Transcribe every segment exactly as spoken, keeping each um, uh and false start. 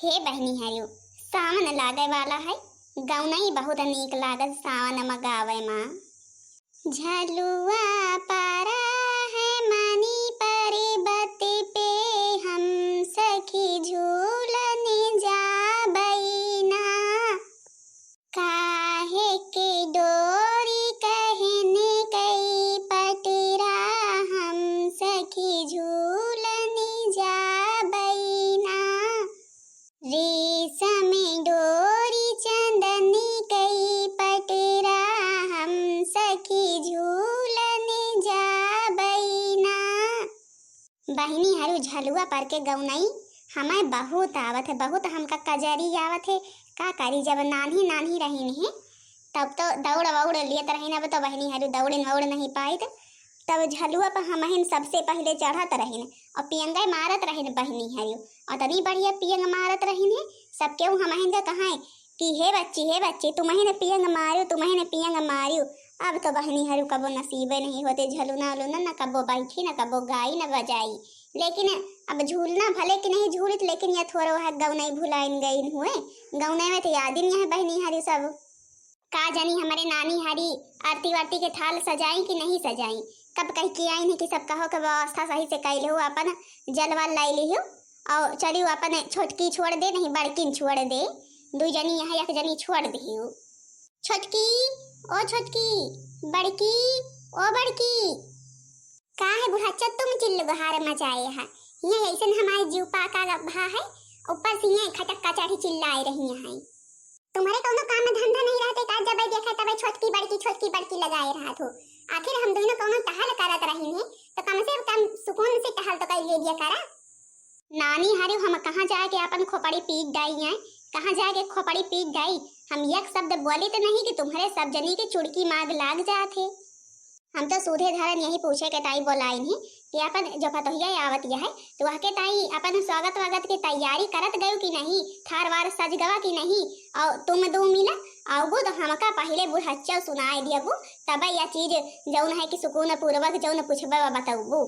हे बहिनी हरियो, सावन लागे वाला है, गौनई बहुत नीक लागत सावन म गावे म। झलुआ पारा है मनी पर्वत पे, हम सखी झूलन जाबई ना। काहे के डोरी कहने कई पटरा, हम सखी झूलन जाबई ना। रेशम डोरी चंदन कई पटरा, हम सखी झूलन जाबई ना। बहिनी हरु झलुआ पर के गौनई हमें बहुत आवत है, बहुत हमका कजरी आवत है। का करी, जब नान्ही नान्ही रहिन है, तब तो दौड़ वौड़ लियत रहिन, अब तो बहिनी हरु दौड़िन वौड़ नहीं पाइत। तब झलुआ पर हमहिन सबसे पहिले चढ़त रहिन और पियंगे मारत रहिन बहिनी हरु। अतनी बढ़िया पियंग मारत रहिन है, सब केहू हमहिन का कहाए कि हे बच्ची, हे बच्ची, तुमहिन पियंग मारियो, तुमहिन पियंग मारियो। अब तो बहिनी हरु कबो नसीबे नहीं होते, झलुना उलुना न कबो बैठी, न कबो गाई, न बजाई। लेकिन अब झूलना भले कि नहीं झूलित, लेकिन यह थोड़ा वह गौनई भुलाइन गईन हुए। गौनई में तो याद ही नहीं है बहिनी हरु सब। का जानी हमरे नानी हरी आरती वारती के थाल सजाई कि नहीं सजाई। कब कह के आई नहीं कि सब कहो के व्यवस्था सही से कैले हो, अपन जलवा लाई ली हो और चलियो अपन छोटकी छोड़ दे, नहीं बड़किन छोड़ दे। दू जनी यहाँ एक जनी छोड़ दे हो। छोटकी, ओ छोटकी, बड़की, ओ बड़की। का है बुढ़ाचा, तुम चिल्ल गुहार मचाए है? ये ऐसन हमारे जीव पाका भा है, ऊपर से ये खटक का चढ़ी चिल्लाए रही है। तुम्हरे कौनो काम धंधा नहीं रहते का? जब देखा तब छोटकी बड़की, छोटकी बड़की लगाए रहत हो। आखिर हम दोनों कौनो टहल करत रही हैं, तो कम से कम सुकून से टहल तो कर ले लिया करा। नानी हरु, हम कहाँ जाके अपन खोपड़ी पीट डाई हैं, कहाँ जाके खोपड़ी पीट डाई? हम एक शब्द बोली तो नहीं कि तुम्हरे सब जनी के चुड़की माग लाग जात है। हम तो सूधे धरन यही पूछे के ताई बोलाइन ही कि अपन जो पतोहिया आवत यह है, तो वह के ताई अपन स्वागत वागत के तैयारी करत गयो कि नहीं, थार वार सज गवा कि नहीं, और तुम दो मिला आउबो तो हमका पहिले बुढ़च्चा सुनाए दियबू, तब यह चीज जौन है कि सुकून पूर्वक जौन पूछबे व बतौबू।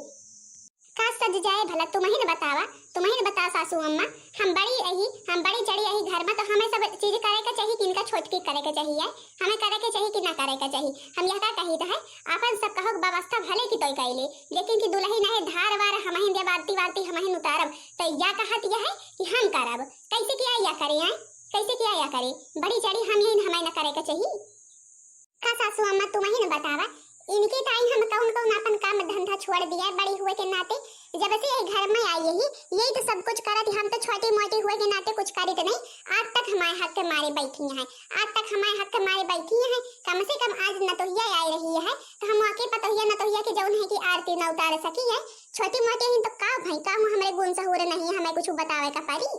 का सज जाए भला, तुमहिन बतावा, तुमहिन बता सासू अम्मा। हम बड़ी अही, हम बड़ी चढ़ी अही घर में, तो हमें सब चीज करे के चाहिए कि इनका छोटकी करे के चाहिए, हमें करे के चाहिए कि ना करे के चाहिए। हम यह का कही तो है, आपन सब कहो व्यवस्था भले की तोय कैले, लेकिन कि दुलही नहीं धार वार हमहिन देब, आरती वारती हमहिन उतारब, तो या कहत यह है कि हम करब। कैसे किया या करे आए, कैसे किया या करे, बड़ी चढ़ी हम यही हमें न करे के चाहिए। का सासू अम्मा, तुमहिन बतावा, इनके ताई हम कौन कौन अपन काम धंधा छोड़ दिया बड़ी हुए के नाते, जब से ये घर में आई यही, यही तो सब कुछ करत, हम तो छोटी मोटी हुए के नाते कुछ करित नहीं। आज तक हमारे हक के मारे बैठी हैं, आज तक हमारे हक के मारे बैठी हैं। कम से कम आज नतोहिया आई रही है, तो हम वाकई पतोहिया नतोहिया के जौन है कि आरती न उतार सकी है। छोटी मोटी ही तो का भाई, का हूँ हमरे गुण सहूर नहीं, हमें कुछ बतावे का परी।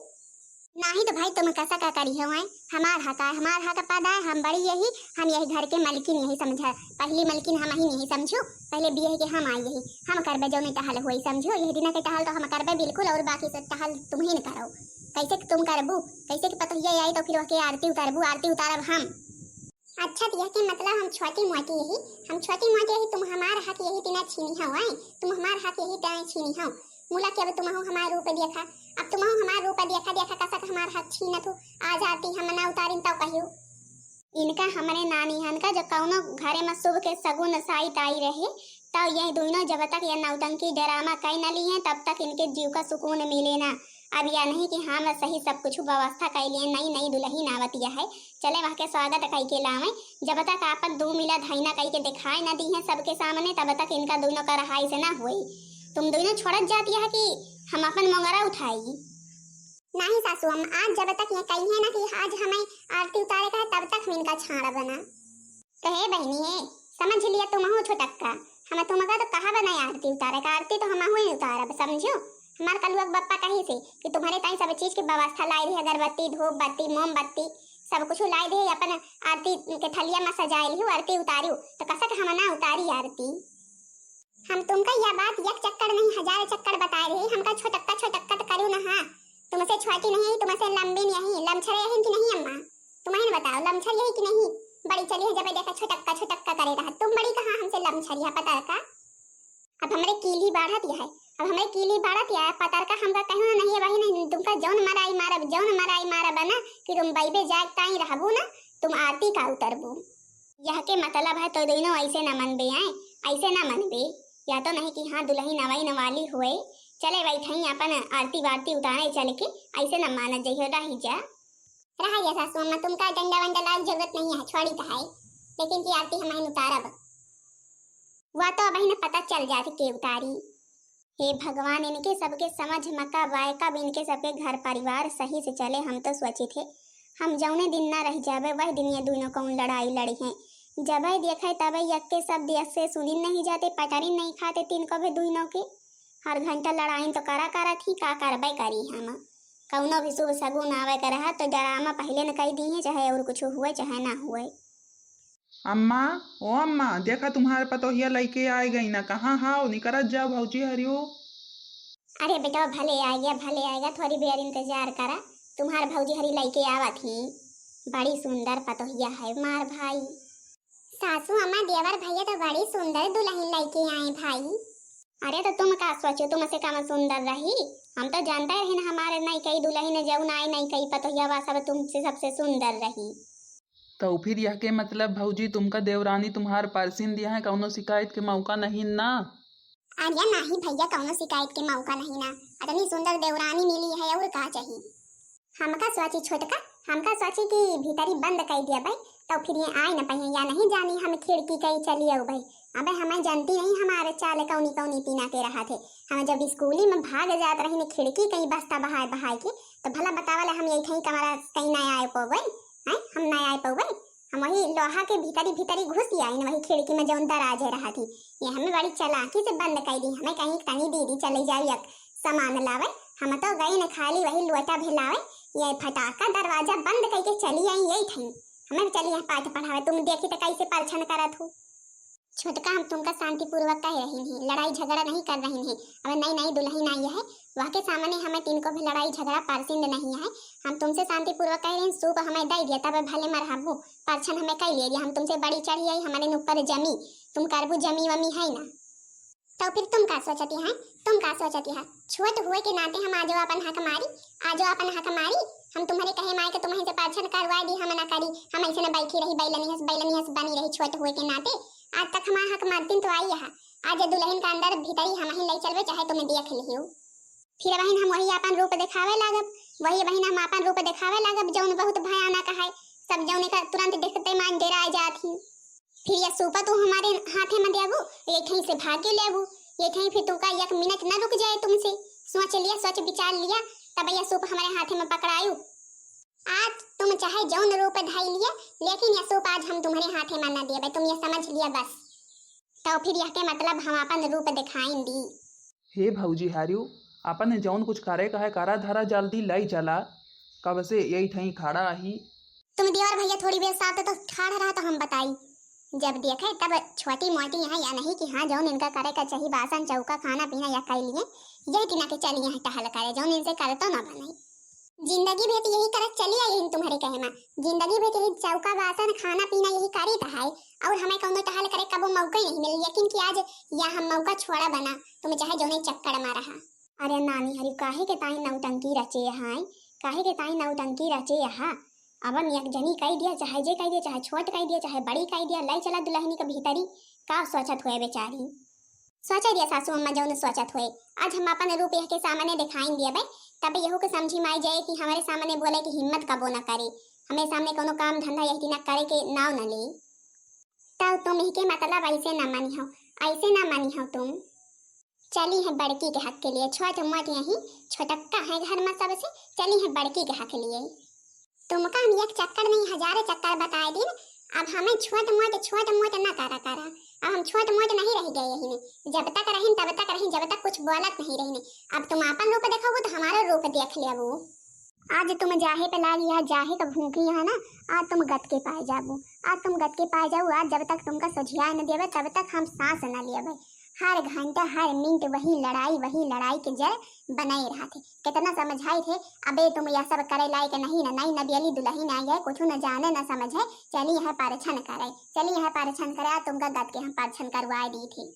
नाही तो भाई, तुम कसा का करी हो, हैं? हमार हक आए, हमार हक पद आए, हम बड़ी यही, हम यही घर के मलकिन यही समझा, पहली मलकिन हम ही नहीं समझो, पहले बियाह के हम आई यही, हम करबे जौने टहल होई समझो, यही दिना के टहल तो हम करबे बिल्कुल, और बाकी से टहल तुम ही न करो। कैसे कि तुम करबू, कैसे कि पतोहिया आई तो फिर ओके आरती उतारबू, आरती उतारब हम। अच्छा, तो यह के मतलब हम छोटी मोटी यही, हम छोटी मोटी यही, तुम हमार हक यही दिना छीनी हो, हैं? तुम हमार हक यही दिना छीनी हो। मुला के अब तुमहू हमार रूप देखा, अब तुमहू हमार रूप देखा, देखा कसक हमार हक छीनत हो। आज आरती हम ना उतारिन तौ कहियो। इनका हमरे नानीहन का जो कौनो घरे में शुभ के सगुन साइत आई रहे, तौ यह दोनों जब तक यह नौटंकी ड्रामा कई न लिए, तब तक इनके जीव का सुकून मिले ना। अब यह नहीं कि हाँ, मैं सही सब कुछ व्यवस्था कई लिए, नई नई दुलहिन आवत यह है, चले वह के स्वागत कई के लावे। जब तक आपन दू मिला धैना कई के दिखाए न दी हैं सबके सामने, तब तक इनका दोनों का रहाई से ना होई। तुम दोनों छोड़त जाती है कि हम अपन मोंगरा उठाई। नहीं सासू, हम आज जब तक ये कही है ना कि आज हमें आरती उतारे का है, तब तक हम इनका छाड़ा बना। तो हे बहिनी, हे समझ लिया तुमहू छोटक्का, हम तुमका तो कहा बनाए आरती उतारे का, आरती तो हमहू ही उतारब, समझो। हमार कलुआ के बप्पा कही से कि तुम्हरे ताई सब चीज के व्यवस्था लाई रही, अगरबत्ती, धूप बत्ती, मोमबत्ती, सब कुछ लाई रही, अपन आरती के थलिया में सजाए लिहू, आरती उतारू, तो कसक हम ना उतारी आरती। हम तुमका यह बात एक चक्कर नहीं, हजार चक्कर बताए रही, हमका छोटक्का छोटक्का तो करू ना, हाँ। तुमसे छोटी नहीं, तुमसे लंबी नहीं, लमछर यही कि नहीं अम्मा? तुम ही न बताओ, लमछर यही कि नहीं? बड़ी चली है, जब देखा छोटक्का छोटक्का करे रहा। तुम बड़ी कहाँ हमसे लमछर, यह पता का? अब हमरे कीली बाढ़त यह है, अब हमरे कीली बारत या पतरका हमका कहू ना, नहीं, वही नहीं, तुमका जौन मराई मारब, जौन मराई मारब ना, कि तुम बइबे जाए ताई रहबू ना, तुम आरती का उतरबू। यह के मतलब है तो दोनों ऐसे न मनबे आए, ऐसे न मनबे। या तो नहीं कि हाँ दुलहिन अवइन वाली होए, चले बैठई अपन आरती वारती उतारे चल के, ऐसे न मानत जइहो, रही जा। रहा जा सासू अम्मा, तुमका डंडा वंडा लाग जरूरत नहीं है, छोड़ी तो है, लेकिन की आरती हम उतारब। वह तो अबहिन पता चल जात के उतारी। हे भगवान, इनके सबके समझ में कब आए, कब इनके सबके घर परिवार सही से चले। हम तो सोचित है, हम जौने दिन ना रह जाबे, वह दिन ये दोनों कौन लड़ाई लड़ी हैं। जब देखे तब यक्के शब्द यक्के सुनिन नहीं जाते, पटरिन नहीं खाते तीन को भी दोनों के। हर घंटा लड़ाई तो करा करा थी, का करबे करी हम। कौनो भी शुभ शगुन आवे के रहा तो डरामा पहले न कही दी है, चाहे और कुछ हुए चाहे ना हुए। अम्मा, ओ अम्मा, देखा तुम्हार पतोहिया लइके आए गई ना, कहाँ हाव? निकरत जाओ भौजी हरियो। अरे बेटवा, भले आएगा, भले आएगा, थोड़ी देर इंतजार करा, तुम्हार भौजी हरी लइके आवत ही। बड़ी सुंदर पतोहिया है मार भाई। सासू अम्मा, देवर भैया तो बड़ी सुंदर दुलहिन लइके आए भाई। अरे तो तुम का सोचो, तुमसे कम सुंदर रही? हम तो जानते रही ना, हमारे नई कई दुलहिन जौन आई, नई कई पतोहिया, वा सब तुमसे सबसे सुंदर रही। तो फिर यह के मतलब भौजी, तुमका देवरानी तुम्हार परसिन दिया है, कौनो शिकायत के मौका नहीं ना? अरे नाही भैया, कौनो शिकायत के मौका नहीं ना, इतनी सुंदर देवरानी मिली है, और का चाहिए? हमका सोची छोटका, हमका सोची कि भीतरी बंद कर दिया भाई, तो फिर ये आए न पाए, या नहीं जानी हम खिड़की कहीं चली आऊ भाई। अबे हमें जानती नहीं, हमारे चाल कौनी कौनी पीना के रहा थे। हम जब स्कूली में भाग जात रही ने खिड़की कहीं बस्ता बहाए बहाए के, तो भला बतावल हम यही कहीं कमरा कहीं ना आए पौबे, हैं, हम ना आए पौबे। हम वही लोहा के भीतरी भीतरी घुस आइन, वही खिड़की में जौन दराज है रहा थी, ये हमें बड़ी चालाकी से बंद कर दी। हमें कहीं तनी दीदी चले जाओ एक सामान लावे, हम तो गई न खाली वही लोटा भी लावे, ये फटाका दरवाजा बंद करके चली आई यही थी। हमें चली यहाँ पाठ पढ़ावे, तुम देखी तो कैसे परछन करत हो। छोटका, हम तुमका शांतिपूर्वक कह रही हैं, लड़ाई झगड़ा नहीं कर रही हैं। अब नई नई दुलहिन आई है, वह के सामने हमें तीन को भी लड़ाई झगड़ा पसंद नहीं है। हम तुमसे शांतिपूर्वक कह रही हैं, सूप हमें दे दिया, तब भले मरहबू, परछन हमें कह लिया, हम तुमसे बड़ी चढ़ी आई, हमारे ऊपर जमी, तुम करबू जमी वमी है ना। तो फिर तुम का सोचती हैं, तुम का सोचती है? छोट हुए के नाते हम आजो अपन हक मारी, आजो अपन हक मारी। हम तुम्हारे कहे माए के तुम्हें से परछन करवा दी, हम ना करी, हम ऐसे ना बैठी रही, बैलनी हंस, बैलनी हंस बनी रही छोट हुए के नाते। आज तक हमारा हक मारतीन तो आई है, आज दुलहिन का अंदर भीतरी हम ही ले चलबे, चाहे तुम्हें देख लियो। फिर बहिन हम वही अपन रूप दिखावे लागब, वही बहिन हम अपन रूप दिखावे लागब, जौन बहुत भयानक है। सब जौन का तुरंत देखते मान डेरा जात ही। फिर यह सूपा तू हमारे हाथे में देबू, ये ठई से भाग के लेबू, ये ठई फिर तुमका एक मिनट न रुक जाए तुमसे। सोच लिया, सोच विचार लिया, तब यह सूप हमारे हाथे में पकड़ायू। आज तुम चाहे जौन रूप धाई लिया, लेकिन यह सूप आज हम तुम्हारे हाथे में न देबे, तुम यह समझ लिया बस। तो फिर यह के मतलब हम अपन रूप दिखाइन दी। हे भौजी हारियो, अपन जौन कुछ करे का है करा धरा, जल्दी लई चला, कब से यही ठई खड़ा ही। तुम देवर भैया थोड़ी बेर साथ तो ठाड़ रहा तो हम बताई। जब देखे तब छोटी मोटी यहाँ या नहीं कि हाँ जौन इनका करे का चाही, बासन चौका खाना पीना या कर लिए, यही तिना के चली यहाँ टहल करे, जौन इनसे करे तो ना बनाई। जिंदगी भर तो यही करत चली आई इन तुम्हारे कहे में, जिंदगी भर तो यही चौका बासन खाना पीना यही करी तो है, और हमें कौनो टहल करे कबो मौका ही नहीं मिली, लेकिन कि आज या हम मौका छोड़ा बना, तुम चाहे जौने चक्कर में रहा। अरे नानी हरी, काहे के ताई नौटंकी रचे हैं, काहे के ताई नौटंकी रचे यहाँ। अबन एक जनी कह दिया, चाहे जे कह दिया, चाहे छोट कह दिया, चाहे बड़ी कह दिया, लाई चला दुलहनी के भीतरी। का सोचत हुए बेचारी? सोचे दिया सासू अम्मा जौन सोचत हुए। आज हम अपन रूप यह के सामने दिखाई दिया बे, तब यहू के समझी माई जाए कि हमारे सामने बोले की हिम्मत कबो न करे, हमें सामने कोनो काम धंधा यही ना करे के नाव न ले। तब तुम ही के मतलब ऐसे ना मानी हो, ऐसे ना मानी हो तुम। चली है बड़की के हक के लिए, छोट मोट यही छोटक्का है घर में सबसे, चली है बड़की के हक लिए। तुमका हम एक चक्कर नहीं हजारों चक्कर बताए दिन, अब हमें छोट मोट, छोट मोट ना करा करा, अब हम छोट मोट नहीं रह गए यही में। जब तक रहिन तब तक रहिन, जब तक कुछ बोलत नहीं रहिन। अब तुम अपन रूप देखोगो तो हमारा रूप देख लेबू। आज तुम जाहे पे लागी है, जाहे का भूखी है ना, आज तुम गत के पाए जाबू, आज तुम गत के पाए जाबू। आज जब तक तुमका सोझियाए न देबे तब तक हम सांस न लेबे। हर घंटा हर मिनट वही लड़ाई, वही लड़ाई के जड़ बनाए रहा थे। कितना समझाई थे, अबे तुम यह सब करे लायक नहीं न, नई नबियली दुलहिन आई है, कुछ न जाने न समझे, चली है परछन करे, चली है परछन करे, आज तुमका गत के हम परछन करवाए दी थी।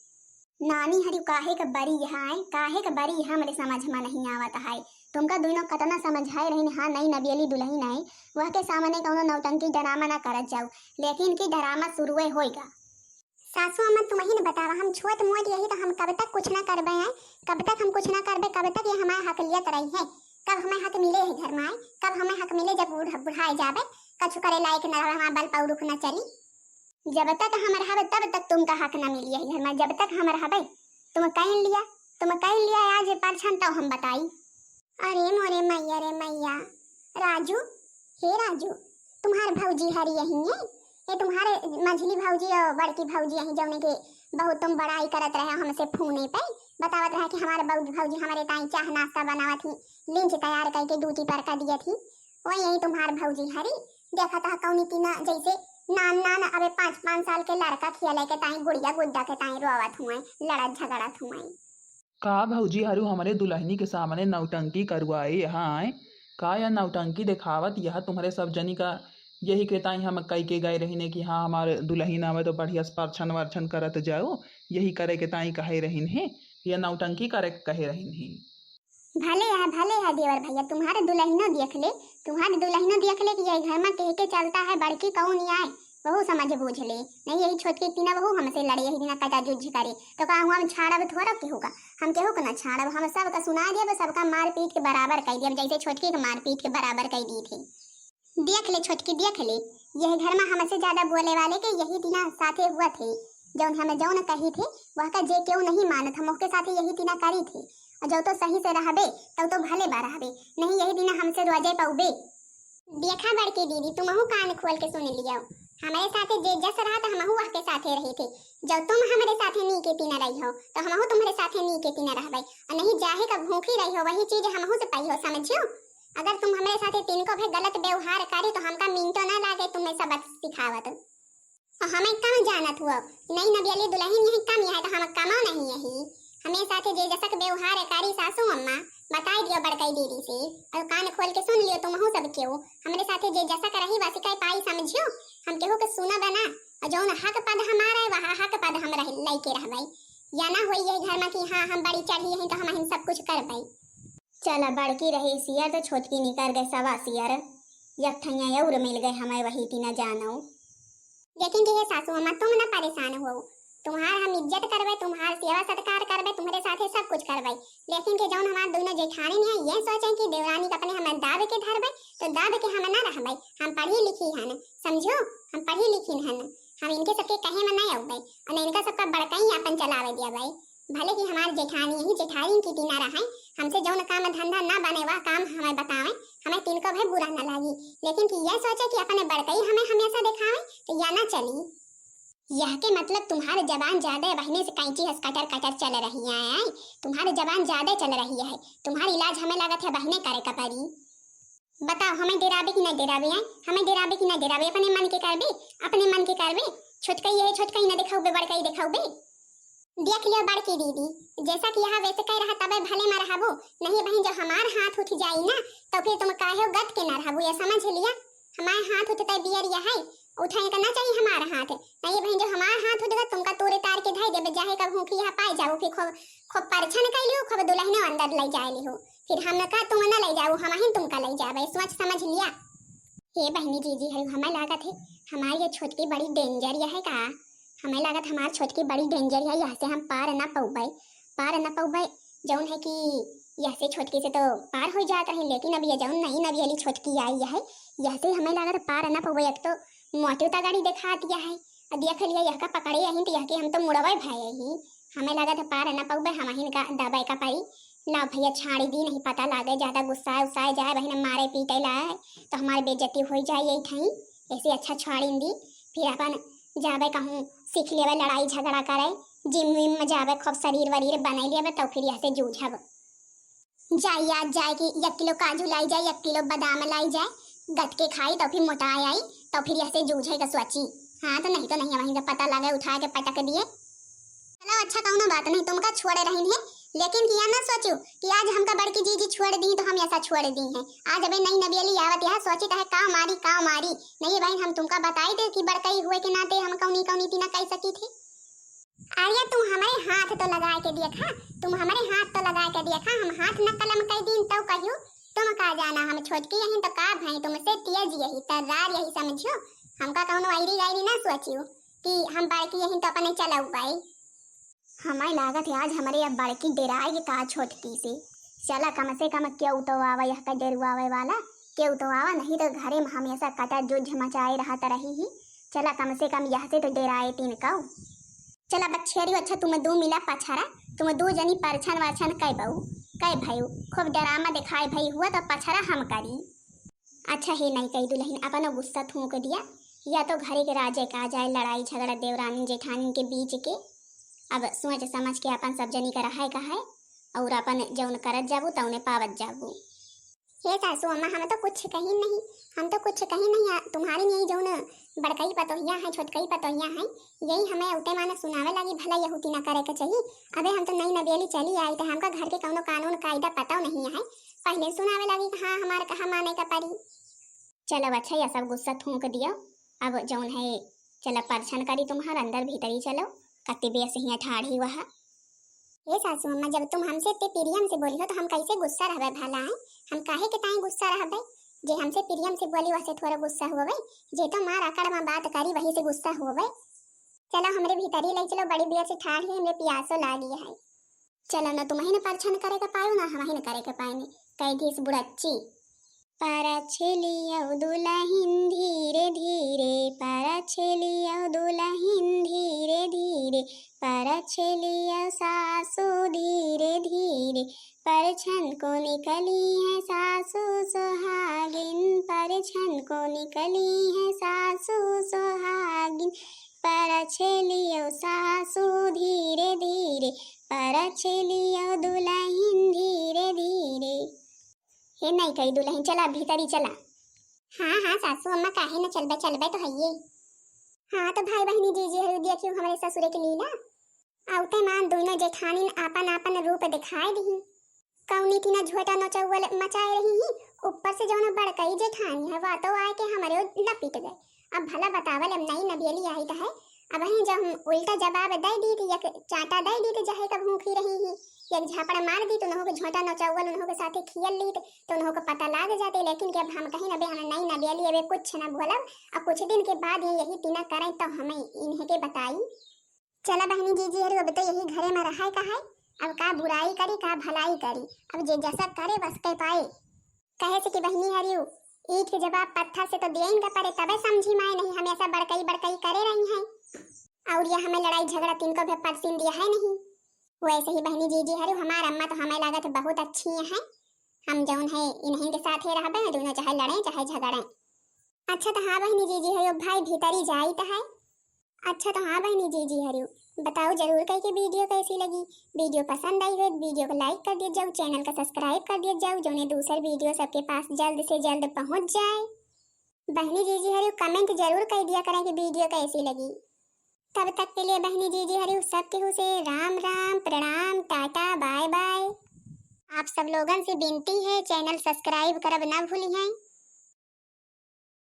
नानी हरी काहे क बरी यहाँ है, काहे क बरी यहाँ हमरे समझ में नहीं आवत है। तुमका दुइनो कतना समझाए रहिन, हाँ, नई नबियली दुलहिन आए, वह के सामने कउनो नौटंकी डरामा ना करत जाऊ, लेकिन की डरामा शुरुए होइगा। सासू अम्मा, तुमहिन बतावा, हम छोट मोट यही तो हम कब तक कुछ ना करबे हैं, कब तक हम कुछ ना करबे, कब तक ये हमारे हकलियत रही है, कब हमें हक मिले है घर में आए, कब हमें हक मिले जब बूढ़-, बुढ़ाए जाबे, कछु करे लायक न रहे, हमारा बल पौरुख न चली। जब तक हम रहबे तब तक तुमका हक न मिली है घर में, जब तक हम रहबे। तुम कह लिया, तुम कह लिया आज परछन तो हम बताई। अरे मोरे मैया रे मैया, राजू, हे राजू, तुम्हार भौजी हरी यही है, ये तुम्हारे मझली भौजी और बड़की भौजी यही, जौने के बहुत तुम बड़ाई करत रहे हमसे फोने पे, बतावत रहे कि हमारे बौ-, भौजी हमारे ताई चाह नाश्ता बनावत ही, लिंच तैयार करके दूती पर का दियत ही, वही यही तुम्हार भौजी हरी। देखत ह कौनी तीना जैसे नान नान अबे पाँच पाँच साल के लड़का खियाले के ताई गुड़िया गुड्डा के ताई रोवत हुए, लड़त झगड़त हुए। का भौजी हरू हमरे दुलहिनी के सामने नौटंकी करुआए यहाँ आए? का या नौटंकी देखावत यह तुम्हरे सब जनी का? यही के ताई हम कई के गए रहिने कि हाँ, हमार दुलहिन आवे तो बढ़िया से परछन वरछन करत जाओ, यही करे के ताई कहे रहिन है, या नौटंकी करे के कहे रहिन है? भले है, भले है देवर भैया, तुम्हारे दुलहिनो देख ले, तुम्हारे दुलहिनो देख ले कि यही घर में कह के चलता है, बड़की कौन आए, वहू समझ बूझ ले। नहीं यही छोटकी तीना वहू हमसे लड़े, यही दिना कचा जुझ करे, तो का हुआ हम छाड़ब थोड़ा केहू का? हम केहू के ना छाड़ब, हम सबका सुना देब, सबका मार पीट के बराबर कर देब, जैसे छोटकी के मार पीट के बराबर कर दी थी। देख ले छोटकी, देख ले, यह घर में हमसे ज्यादा बोले वाले के यही दिना साथे हुआ थे। जौन हमें जौन कही थे, वह का जे केहू नहीं मानत, हम ओके साथे यही दिना करी थे। और जो तो सही से रहबे, तब तो भले बा रहबे, नहीं यही दिना हमसे रोजे पौबे। देखा बड़की दीदी, तुमहू कान खोल के सुन लियो, हमारे साथे जे जस रहा त हमहू वह के साथे रही थे। जब तुम हमारे साथे नीके तीन रही हो, तो हमहू तुम्हारे साथे नीके तीन रहबे। और नहीं जाहे का भूखी रही हो, वही चीज हमहू से पाई हो, समझियो? अगर तुम हमारे साथे तिनको भी गलत व्यवहार करे, तो हमका मिनटो ना लागे तुम्हें सबक सिखावत। और हमें कम जानत हुआ, नई नबियली दुलहिन यही कम यह, तो हम कमो नहीं यही। हमें साथे जे जसक व्यवहार करी सासू अम्मा, बताई दियो बड़कई दीदी से, और कान खोल के सुन लियो तुमहू सब केहू। हमरे साथे जे जसक रही वसिकै पाई समझियो, हम केहू के सुनब ना। और जौन हक पद हमारा है, वह हक पद हम रह, लइके रहबै। या ना होई ये घर में कि हाँ, हम बड़ी चढ़ी यही तो हम, हम सब कुछ करबै। चला बड़की रही सियर तो छोटकी निकर गए सवा सियर, एक ठैया और मिल गए हमें वही तीना जानो। लेकिन कि हे सासू अम्मा, तुम ना परेशान हो, तुम्हार हम इज्जत करबे, तुम्हार सेवा सत्कार करबे, तुम्हारे साथे सब कुछ करबे। लेकिन कि जौन हमार दोनों जेठानी हैं, ये सोचे कि देवरानी के अपने हमें दाब के धरबे, तो दाब के हम ना रहबे। हम पढ़ी लिखी हन, समझो, हम पढ़ी लिखी हन, हम इनके सबके कहे में नहीं अउबे, और न इनका सबका बड़काई अपन चलावे दियाबे। भले कि हमार जेठानी ही जेठानी की तीना रहे, हमसे जौन काम धंधा ना बने, वह काम हमें बतावे, हमें तिनको भी बुरा ना लागी। लेकिन कि यह सोचे कि अपने बड़कई हमें हमेशा देखावे, तो यह ना चली। यह के मतलब तुम्हारे जबान ज्यादा बहिने से कैंची हस कटर कटर चल रही है, तुम्हारे जबान ज्यादा चल रही है, तुम्हारी इलाज हमें लागत है बहिने करे का पड़ी। बताओ, हमें डेराबे कि ना डेराबे हैं? हमें डेराबे कि ना डेराबे? अपने मन के करबे, अपने मन के करबे। छोटकई है, छोटकई ना देखाउबे, बड़कई देखाउबे। देख लियो बड़की दीदी, जैसा कि यहाँ वैसे कह रहा तबे भले में रहबो, नहीं बहन, जो हमार हाथ उठ जाई ना, तो फिर तुम काहे गत के ना रहबो, ये समझ लिया। हमारे हाथ उठते बियर यह है, उठाए का ना चाहिए हमार हाथ। नहीं बहन, जो हमार हाथ उठ गया, तुमका तोरे तार के धाई देबे, जाहे का भूखी यहाँ पाए जाओ, फिर खूब, खूब परछन कर लियो, खूब दुलहिनो अंदर ले जाए लियो। फिर हम का तुम ना ले जाओ, हम ही तुमका ले जाबे, सोच समझ लिया। हे बहनी जीजी, हरु हमें लागत है हमारी ये छोटकी बड़ी danger यह है का? हमें लागत हमार छोटकी बड़ी danger है, यहाँ से हम पार ना पौबे, पार ना पौबे। जौन है कि यहाँ से छोटकी से तो पार हो जात रही, लेकिन अब ये जौन नई नबियली छोटकी आई है, यहाँ से हमें लागत पार ना पौबे। एक तो मोटू तगड़ी देखात यह है, अब देख लिया यह का पकड़े यही तो यह के हम तो मुड़वे भय ही। हमें लागत है पार ना पौबे, हम हिन का दबाए का पाई। लाओ भैया छाड़ी दी, नहीं पता लागे, ज्यादा गुस्सा उस्सा जाए, बहन मारे पीटे लाए, तो हमारी बेइज्जती हो जाए यही ठाई। ऐसे अच्छा छाड़ी दी, फिर अपन जाबे कहूँ सीख लेबे लड़ाई झगड़ा करे, gym वीम में जाबे खूब शरीर वरीर बने लेबे, तो फिर यहाँ से जूझब। जाई आज जाए कि एक किलो काजू लाई जाए, एक किलो बादाम लाई जाए, गट के खाई तो फिर मोटाए आई, तो फिर यहाँ से जूझे का सोची। हाँ, तो नहीं तो नहीं, वहीं से पता लगे उठा के पटक दिए। चलो अच्छा, कौनो बात नहीं, तुमका छोड़े रही है, लेकिन किया ना सोचू कि आज हमका बड़की जीजी छोड़ दी तो हम ऐसा छोड़ दी है। आज अबे नई नबियली आवत यह सोची तो है काव मारी, काव मारी। नहीं बहन, हम तुमका बताई दे कि बड़कई हुए के नाते हम कौनी कौनी तीना कह सकी थी। अरे, तुम हमरे हाथ तो लगाए के देखा, तुम हमरे हाथ तो लगाए के देखा, हम हाथ न कलम कइ दीन तउ कहियो, तुम का जाना, हम छोटकी यही तो का भई, तुमसे तेज यही, तर्रार यही समझियो, हमका कउनो ऐरी गैरी न सोचियो कि हम बड़की यही तो अपने चलउ गए। हमें लागत है आज हमरे अब बड़की डेराए के का छोटकी से। चला कम से कम केहू तो आवा यह का डेरुआवे वाला, केहू तो आवा, नहीं तो घरे में हमेशा कटा जुझ मचाए रहत रही ही। चला कम से कम यह से तो डेराए तीन कऊ। चला बछेरी, अच्छा तुम दू मिला पछरा, तुम दू जनी परछन वरछन कै बऊ, कै भयू, खूब डरामा दिखाए भई हुआ तो पछरा हम करी। अच्छा हे नई कई दुलहिन, अपनो गुस्सा थूक दिया, या तो घरे के राजे का जाए लड़ाई झगड़ा देवरानी जेठानी के बीच के। अब सोच समझ के अपन सब जनी का रहाए का है, और अपन जौन करत जाबू तौने पावत जाबू। हे सासू अम्मा, हम तो कुछ कही नहीं, हम तो कुछ कही नहीं। आ, तुम्हारी यही जौन बड़कई पतोहिया है, छोटकई पतोहिया है, यही हमें उते माने सुनावे लागी, भला यहूती ना करे के चाहिए। अबे हम तो नई नबेली चली आई, तो हमका घर के कौनो कानून कायदा पता नहीं है, पहले सुनावे लागी कि हाँ हमार कहा माने का परी। चलो अच्छा, यह सब गुस्सा थूक दियो। अब जौन है, चला परछन करी तुम्हार, अंदर भीतरी चलो, कत्ती बेर से हियाँ ठाढ़ी हुआ है। ए सासू अम्मा, जब तुम हमसे इतने प्रियम से बोली हो तो हम कैसे गुस्सा रहबे भला है? हम काहे के ताई गुस्सा रहबे? जे हमसे प्रियम से बोली वहसे थोड़ा गुस्सा होबे, जे तो मार अकड़ में बात करी वही से गुस्सा होबे। चलो हमरे भीतरी ले चलो, बड़ी बेर से ठाढ़ी है, हमरे पियासो लागी है। चलो न तुमहिन परछन करे के पायो, न हमहिन करे के पाएनी, कह दीस बुढ़च्ची। परछ लियो दुलहिन धीरे धीरे, परछ लियो दुलहिन धीरे धीरे, परछ लियो सासू धीरे धीरे, परछन को निकली है सासू सुहागिन, परछन को निकली है सासू सुहागिन, परछ लियो सासू धीरे धीरे, परछ लियो दुलहिन धीरे धीरे। हे नई कई दुलहिन, चला भीतरी चला। हाँ हाँ सासू अम्मा, काहे न चलबे, चलबे तो हइये। हाँ तो भाई बहिनी जीजी हरु, देखियो हमरे ससुरे के लीला। अउते मान दुइनो जेठानिन आपन आपन रूप दिखाए दिही। कौनी तीना झोटा नचौवल मचाए रही ही, ऊपर से जौन बड़कई जेठानी है, वा तो आए के हमरे लपिट गए। अब भला बतावल, अब नई नबेली आई त है, अब ही जब हम उल्टा जवाब दे दी त, एक चांटा दे दी त, जहे कब भूखी रही ही, एक झापड़ मार दी त उन्हों के झोटा नचौवल उन्हों के साथे खियल ली त, त उन्हों के पता लाग जाते। लेकिन कि अब हम कहीं अबे हम नई नबेली, अबे कुछ न बोलब, और कुछ दिन के बाद ये यही तीना करें तो हमें इन्हें के बताई। चला बहिनी जीजी हरु, अब तो यही घरे में रहाए का है, अब का बुराई करी का भलाई करी, अब जे जसा करे वस के पाए। कहे से कि बहिनी हरु, ईंट के जवाब पत्थर से तो दिए इनका पड़े, तबे समझी माए, नहीं हमेशा बड़कई बड़कई करे रही हैं। और ये हमें लड़ाई झगड़ा तिनको भी परसीन दिया है नहीं। वैसे ही बहिनी जीजी हरु, हमार अम्मा तो हमें लागत बहुत अच्छी हैं, हम जौन है इन्हीं के साथ ही रहबे, दोनों चाहे लड़े चाहे झगड़े। अच्छा तो हाँ बहिनी जीजी हरु, भाई भीतरी जाई त है। अच्छा तो हाँ बहिनी जीजी हरु, बताओ जरूर कह के वीडियो कैसी लगी। वीडियो पसंद आई हो तो वीडियो को like कर दिया जाओ, चैनल का सब्सक्राइब कर दिया जाओ, जौने दूसर वीडियो सबके पास जल्द से जल्द पहुँच जाए। बहिनी जीजी हरु कमेंट जरूर कर दिया करें कि वीडियो कैसी लगी। तब तक के लिए बहिनी जीजी हरु सबके हु से राम राम, प्रणाम, टाटा, बाय बाय। आप सब लोगन से विनती है, चैनल सब्सक्राइब करब ना भूली हैं।